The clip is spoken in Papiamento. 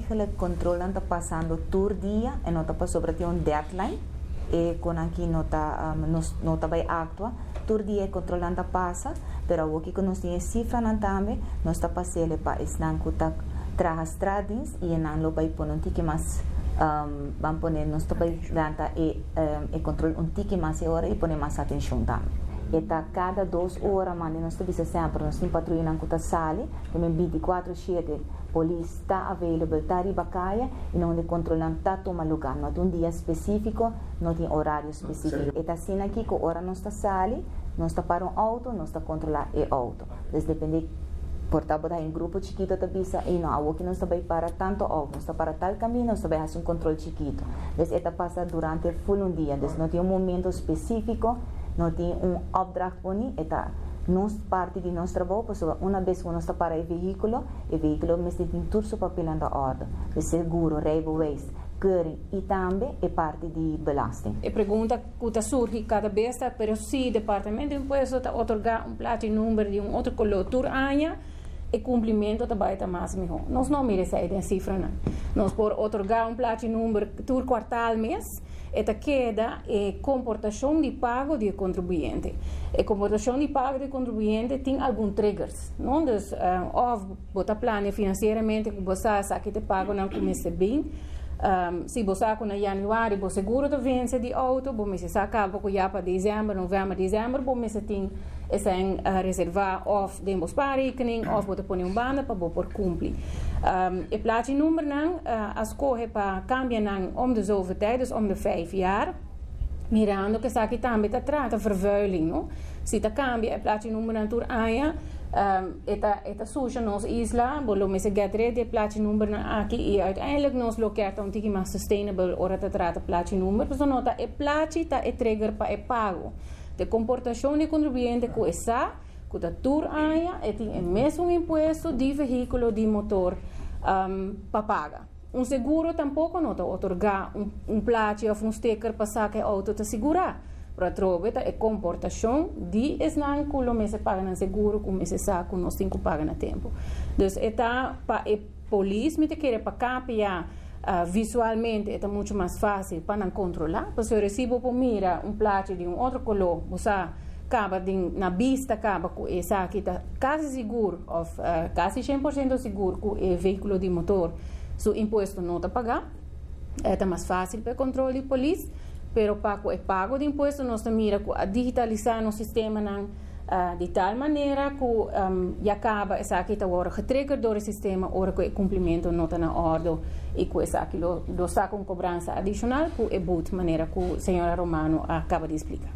Eigenlijk controle ta pasando tur dia y no ta pasobra tin un deadline e con aki no ta no ta bay actua. Tur dia e controle ta pasa, pero awor cu nos tin cifra nan tambe, nos ta pasando pa esnan cu ta traha straatdienst y nan lo bay pone un tiki mas, ban pone nos ta bay lanta e control un tiki mas e ora y pone mas atencion tambe. E ta cada 2 ora, manera nos ta bisa semper, nos tin patruya cu ta sali, tambe 24/7 polis ta available, ta riba caya y unda control ta tuma luga. No tin un dia specifico, no tin horario specifico. E ta asina aki cu ora nos ta sali, nos ta para un auto, nos ta controla e auto. Dus depende, por ta un grupo chikito ta bisa y no, awor cu nos ta bay para tanto auto, nos ta para tal caminda, nos ta bay haci un control chikito. Dus e ta pasa durante full un dia, dus no tin un momento specifico, no tin un opdracht poni, e ta nos parti di nos trabou, pasobra un bes cu nos ta para e vehiculo, e vehiculo mester tin tur su papel na orde. De seguro, rijbewijs, keuring y tambe e parti di belasting. E pregunta cu ta surgi cada bes, pero si Departamento di Impuesto ta otorga un plachi number di un otro color tur aña, e cumplimento tambe ta mas miho. Nos no mira esey den cifra no. Nos por otorga un plachi number tur kwartaal, mes, e ta keda e comportacion di pago di contribuyente. E comportacion di pago di contribuyente tin algun triggers, no? Dus, of bo ta plania financieramente cu bo sa cu e pago nan cuminsa bin. Si bo sa cu na januari bo seguro ta vence di auto, bo mester sa caba cu ya pa december, november, december, bo mester tin esey reserva of den bo spaarrekening of bo ta pone un banda pa bo por cumpli. E plachi number nan a scoge pa cambia nan om de zoveel tijd, dus om de 5 jaar. Mirando cu esaki tambe ta trata vervuiling, no? Si ta cambia e plachi number nan tur aña, e ta susha nos isla, bo lo mester get rid di plachi number nan aki y uiteindelijk nos lo kier un tiki mas sustainable ora ta trata plachi number, paso no ta e plachi ta e trigger pa e pago. E comportacion di contribuyente cu sa cu ta tur aña e tin e mesun impuesto di vehiculo di motor pa paga. Un seguro tampoco no ta otorga un plachi of un sticker pa sa cu e auto ta segura. Pero atrobe ta e comportacion di esnan cu lo mester paga nan seguro, cu mester sa cu nos tin cu paga na tempo. Dus e ta pa e polis, mi ta kere pa KPA, visualmente ta mucho mas facil pa nan controla. Pasobra si bo mira un plachi di un otro color, bo caba di, na bista caba cu esaki ta casi sigur of casi 100% sigur cu e vehiculo di motor su impuesto no ta paga. Ta mas facil pa control di polis, pero pa e pago di impuesto nos mira cu a digitalisa nos sistema nan di tal manera cu ya caba esaki ta wordo getriggerd door e sistema ora cu e cumplimento no ta na orde y cu esaki lo saca un cobransa adicional cu e boete, manera cu señora Romano a caba di splica.